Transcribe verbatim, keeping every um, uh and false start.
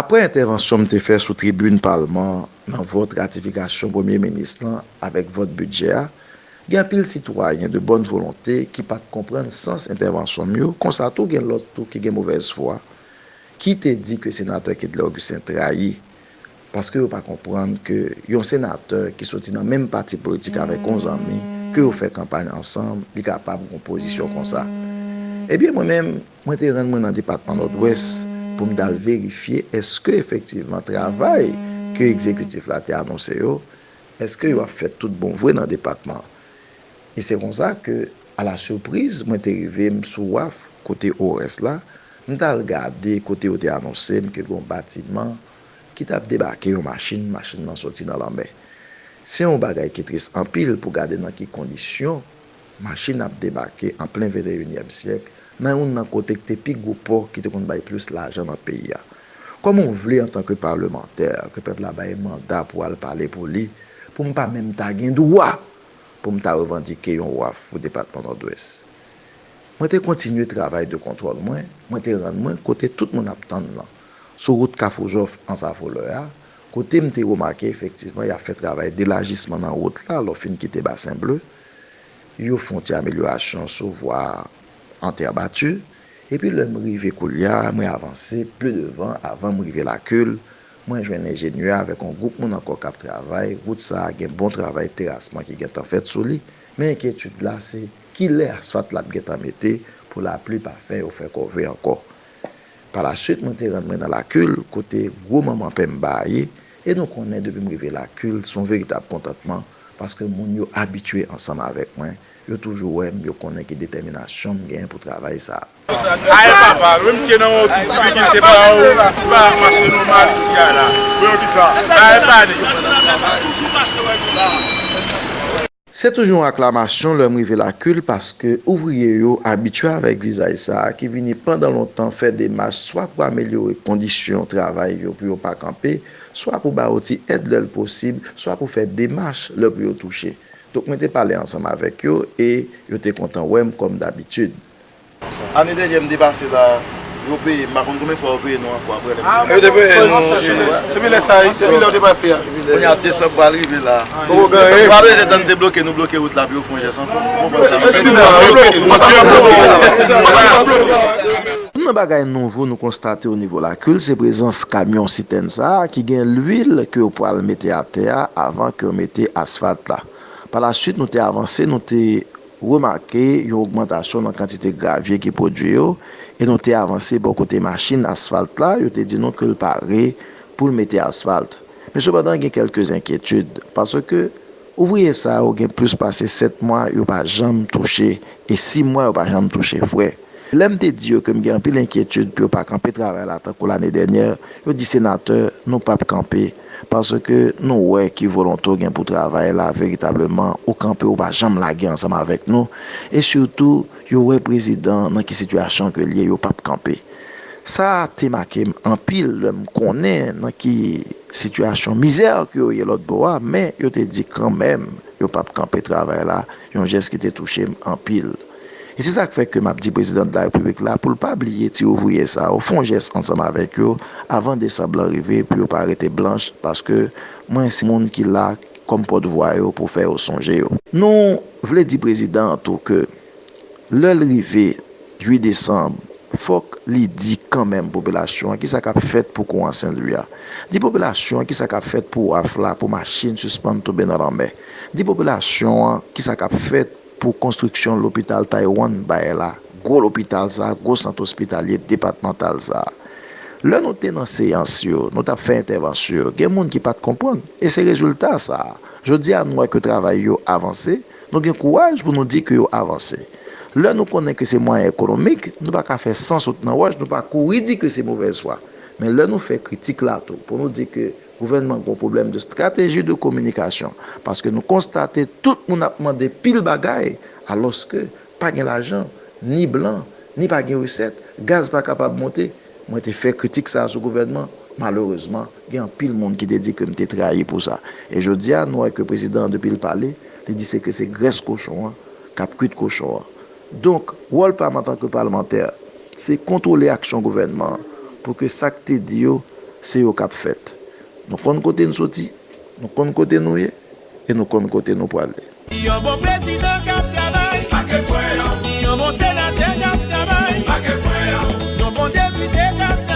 Apre entèvansyon m te fè sou tribin palman an nan vòt ratifikasyon premye minis lan avèk vòt bidjè a, gen anpil sitwayen de bòn volonte ki pa t konprann sans entèvansyon m yo, konsa tou gen lòt tou ki gen movèz fwa, ki te di ke senatè Kedley Augustin trayi, paske yo pa konprann ke yon senatè ki soti nan menm pati politik avèk yon zanmi, ke yo fè kanpay ansanm, li kapab gen pozisyon konsa. Ebyen, mwen menm, mwen te rann mwen nan depatman Nòdwès pou m t al verifye èske efektivman travay ke egzekitif la te anonse yo, èske yo ap fèt tout bon vre nan depatman an. E se konsa ke, a la sipriz, mwen te rive m sou waf kote Ores la, m t al gade kote yo te anonse m ke gen yon batiman ki t ap debake yon machin, machin nan soti nan lanmè. Se yon bagay ki tris anpil pou gade nan ki kondisyon machin ap debake an plen venteyinyèm syèk nan youn nan kote ki te pi gwo pò ki te konn bay plis lajan nan peyi a. Kòman w vle antanke palmantè ke pèp la bay manda pou al pale pou li, pou m pa menm ta gen dwa pou m ta revandike yon waf pou depatman Nòdwès? Mwen te kontinye travay de kontwòl mwen, mwen te rann mwen kote tout moun ap tann nan, sou wout Kafou Jòf Ansafolè a, kote m te remake efektivman y ap fè travay delajisman nan wout la lè w fin kite Basen Ble. Yo fè yon ti amelyorasyon sou vwa a an tè bati. Epi lè m rive koulye a, mwen avanse pli devan avan m rive Lakil. Mwen jwenn enjenyè avèk yon gwoup moun ankò k ap travay. Wout sa a gen bon travay terasman ki gentan fèt sou li. Men enkyetid la se kilè asfalt la ap gentan mete pou lapli pa fè yo fè kòve ankò. Palaswit, mwen te rann mwen nan Lakil, kote gwo manman Pemba a ye, e nou konnen depi m rive Lakil, se yon veritab kontantman, paske moun yo abitye ansanm avèk mwen, yo toujou wè m, yo konnen ki detèminasyon m genyen pou travay sa a. Ay papa, menm ke nan yon ti difikilte pa ou, pa mache nòmal isi a la. Ay pa de. Se toujou yon aklamasyon lè m rive Lakil paske ouvriye yo abitye avèk vizaj sa a ki vini pandan lontan fè demach swa pou amelyore kondisyon travay yo pou yo pa kanpe, swa pou ba yo ti èd lè l posib, swa pou fè demach lè pou yo touche. Donk mwen te pale ansanm avèk yo e yo te kontan wè m kòm dabitid. Ane dènyè m te pase la, yo peye m, m pa konn konbyen fwa yo peye nou ankò apre lè m te... Yo te peye nou, depi lè sa, depi lè w te pase a. Kounye a desanm pral rive la. Ou pa bezwen tann se bloke nou bloke wout la pou yo fè yon jès ankò. Ou konprann sa? Youn nan bagay nouvo nou konstate o nivo Lakil, se prezans kamyon sitèn sa a ki gen lwil ke yo pral mete atè a avan ke yo mete asfalt la. Palaswit, nou te avanse, nou te remake yon ogmantasyon nan kantite gravye ki pwodui yo, e nou te avanse bò kote machin asfalt la, yo te di nou ke l pare pou l mete asfalt. Men sepandan, gen kèlke enkyetid, paske ouvriye sa yo gen plis pase sèt mwa yo pa janm touche, e sis mwa yo pa janm touche frè. Lè m te di yo ke m gen anpil enkyetid pou yo pa kanpe travay la tankou lane dènyè, yo di, Senatè, nou p ap kanpe, paske nou wè ki volonte w gen pou travay la veritableman, ou kanpe, ou pa janm lage ansanm avèk nou, e sitou, yo wè prezidan nan ki sitiyasyon ke l ye, yo p ap kanpe. Sa te make m anpil lè m konnen nan ki sitiyasyon mizè ke yo ye lòt bò a, men yo te di kanmenm yo p ap kanpe travay la, yon jès ki te touche m anpil. E se sa k fè ke m ap di prezidan de la repiblik la pou l pa bliye ti ouvriye sa yo, fè yon jès ansanm avèk yo avan desanm lan rive pou yo pa rete blanch, paske mwen se moun ki la kòm pòtvwa yo pou fè yo sonje yo. Nou vle di prezidan an tou ke lè l rive uit desanm, fòk li di kanmenm popilasyon an kisa k ap fèt pou kouran Sen Lwi a. Di popilasyon an kisa k ap fèt pou waf la, pou machin sispann tonbe nan lanmè. Di popilasyon an kisa k ap fèt pou konstriksyon lopital Taiwan bay la, gwo lopital sa, gwo sant ospitalye depatmantal sa. Lè nou te nan seyans yo, nou t ap fè entèvansyon yo, gen moun ki pa t konprann. E se rezilta sa a. Jodi a, nou wè ke travay yo avanse, nou gen kouraj pou nou di ke yo avanse. Lè nou konnen ke se mwayen ekonomik, nou pa ka fè san sot nan wòch, nou pa kouri di ke se movèz fwa. Men lè nou fè kritik la tou, pou nou di ke gouvènman gen yon pwoblèm de strateji de kominikasyon, paske nou konstate tout moun ap mande pil bagay, alòske pa gen lajan, ni blan, ni pa gen resèt, gaz pa kapab monte. Mwen te fè kritik sa a sou gouvènman, malerezman, gen anpil moun ki te di ke m te trayi pou sa. E jodi a, nou wè ke prezidan an, depi l pale, li di se ke se grès kochon an k ap kwit kochon an. Donk, wòl pa m antanke palmantè, se kontwole aksyon gouvènman an, pou ke sa k te di yo, Se yo k ap fèt. Nou konn kote n soti, nou konn kote nou ye, e nou konn kote nou prale. Yon bon prezidan k ap travay, yon bon senatè k ap travay, yon bon depite k ap